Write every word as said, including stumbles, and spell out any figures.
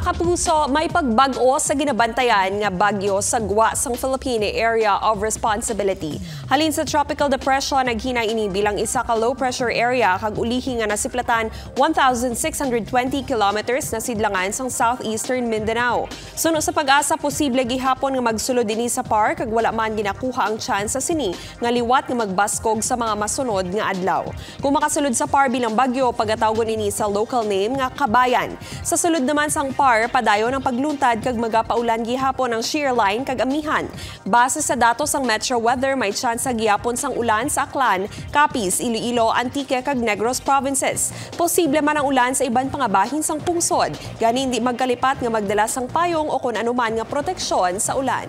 Kapuso, may pagbag-o sa ginabantayan nga bagyo sa gwa sang Philippine Area of Responsibility. Halin sa tropical depression, naghinay ini bilang isa ka low pressure area kag ulihi nga nasiplatan one thousand six hundred twenty kilometers na sidlangan sang southeastern Mindanao. Suno sa PAGASA, posible gihapon nga magsulod ini sa PAR kag wala man ginakuha ang tsansa sini nga liwat nga magbaskog sa mga masunod nga adlaw. Kung makasulod sa PAR bilang bagyo, pagatawgon ini sa local name nga Kabayan. Sa sulod naman sang PAR, padayon ang pagluntad kag magapaulan gihapon ang shear line kag amihan. Base sa datos sang Metro Weather, may tsansa gihapon sang ulan sa Aklan, Capiz, Iloilo, Antique, kag Negros provinces. Posible man ang ulan sa iban pa nga bahin sang pungsod, gani hindi magkalipat nga magdala sang payong o kon anuman nga proteksyon sa ulan.